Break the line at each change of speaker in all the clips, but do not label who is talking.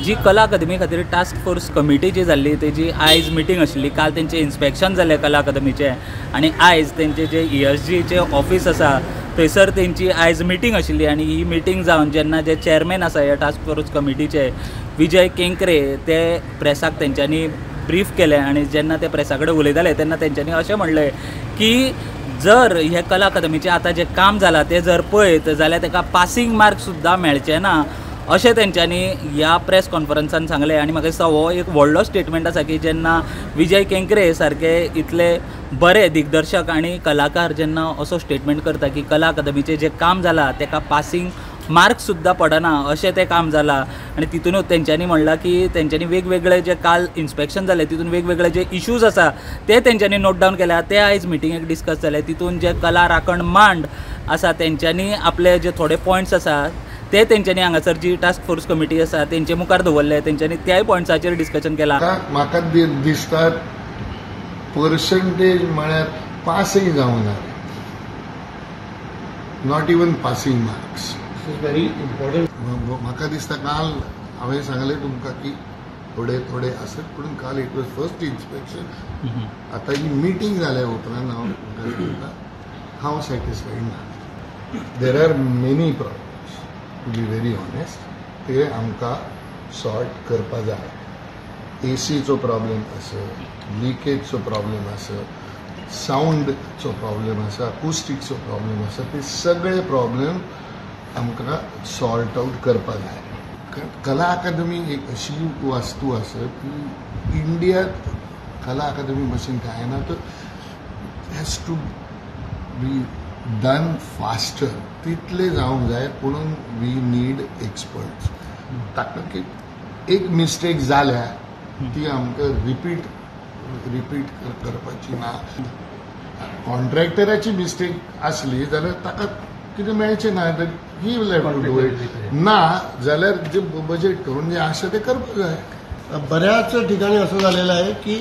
जी कला अकादमी खातीर टास्क फोर्स कमिटी जी जाल्ली तेजी आयज मिटींग आशिल्ली. काल तेंचें इन्स्पेक्शन जालें कला अकादमीचें आनी आयज तेंचे जे ESGचे ऑफिस आसा थंयसर तेंची आयज मिटींग आशिल्ली. आनी ही मिटींग जावन जेन्ना जे चेअरमॅन आसा ह्या टास्क फोर्स कमिटीचे विजय केंकरे ते प्रेसाक तेंच्यांनी ब्रीफ केलें आनी जेन्ना ते प्रेसा कडेन उलयताले तेन्ना तेंच्यांनी अशें म्हणलें की जर हे कला अकादमीचें आतां जें काम जालां तें जर पळयत जाल्यार ताका पासींग मार्क सुद्दां मेळचें ना अशें तेंच्यांनी ह्या प्रेस कॉन्फरन्सान सांगलें. आनी म्हाका दिसता हो एक व्हडलो स्टेटमेंट आसा की जेन्ना विजय केंकरे सारके इतले बरे दिग्दर्शक आनी कलाकार जेन्ना असो स्टेटमेंट करता की कला अकादमीचें जें काम जालां ताका पासींग मार्क सुद्दां पडना अशें तें काम जालां. आनी तितूनच तेंच्यांनी म्हणलां की तेंच्यांनी वेगवेगळे जे काल इन्स्पेक्शन जालें तितून वेगवेगळे जे इश्यूज आसा ते तेंच्यांनी नोट डावन केल्या, ते आयज मिटिंगेक डिस्कस जाले. तितून जे कला राखण मांड आसा तेंच्यांनी आपले जे थोडे पॉयंट्स आसा ते तेंच्यांनी हांगासर जी टास्क फोर्स कमिटी आसा तेंचे मुखार दवरले, तेंच्यांनी त्याय पॉयंट्साचेर डिस्कशन केलां.
म्हाका दिसता पर्संटेज म्हळ्यार पासय जावना, not even passing marks.
Is very important.
म्हाका दिसता काल हांवें सांगलें तुमकां की थोडे थोडे आसत, पूण काल it was first inspection. आतां ही मिटींग जाल्या उपरांत हांव तुमकां सांगता हांव सॅटिस्फायड ना. There are many problems to be very honest, ते आमकां सॉर्ट करपा जाय. एसीचो प्रॉब्लेम आसत, लिकेजचो प्रॉब्लेम आसत, सावंडचो प्रॉब्लेम आसा, अकुस्टिकचो प्रॉब्लेम आसा, ते सगळे प्रॉब्लेम आमकां सॉर्ट आउट करपा जाय. कला अकादमी एक अशी वास्तू आसा की इंडियात कला अकादमी भशेन कांय ना, तर has to be done faster, तितले जावंक जाय. पुणून we need experts. ताका की एक मिस्टेक जाल्या ती आमकां रिपीट रिपीट करपाची ना. कॉन्ट्रॅक्टराची मिस्टेक आसली जाल्यार ताका कितें मेळचें ना, he will have to do it. ना जाल्यार जे बजेट करून जे आसा ते करपाक जाय.
बऱ्याच ठिकाणी असं झालेलं आहे की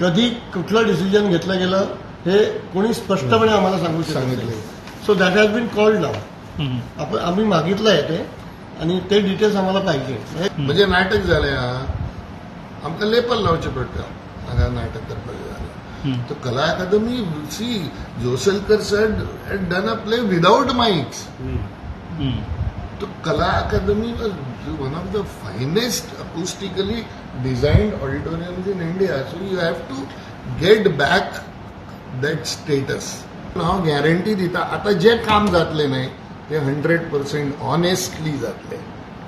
कधी कुठलं डिसिजन घेतलं गेलं हे कोणी स्पष्टपणे आम्हाला सांगू सांगितलं. So that has been called now. आपण आम्ही मागितलं आहे ते आणि ते डिटेल्स आम्हाला पाहिजे.
म्हणजे नाटक जालें आमकां लेपल लावचें पडटा हांगा नाटक करपाचें जाल्यार. तर Kala Akademi, see Josalkar sir had done a play without mics. तर Kala Akademi was one of the finest acoustically designed auditoriums in India. So you have to get back that status. हांव guarantee दिता आतां जें काम जातलें न्हय तें 100% honestly जातलें.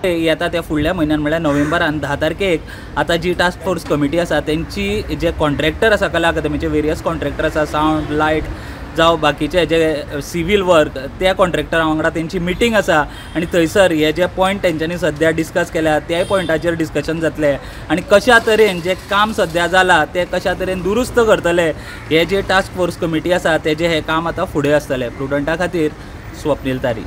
येता त्या फुडल्या म्हयन्यान म्हळ्यार नोव्हेंबरान 10 तारखेक आतां जी टास्क फोर्स कमिटी आसा तेंची जे कॉन्ट्रॅक्टर आसा कला अकादमीचे वेरियस कॉन्ट्रॅक्टर आसा, सावंड लायट जावं बाकीचे जे सिवील वर्क, त्या कॉन्ट्रॅक्टरा वांगडा तेंची मिटींग आसा आनी थंयसर हे जे पॉयंट तेंच्यांनी सद्या डिस्कस केल्या त्याय पॉयंटाचेर डिस्कशन जातलें आनी कशा तरेन जें काम सद्या जालां तें कशा तरेन दुरुस्त करतले हे जे टास्क फोर्स कमिटी आसा तेजें हें काम आतां फुडें आसतलें. प्रुडंटा खातीर स्वप्नील तारी.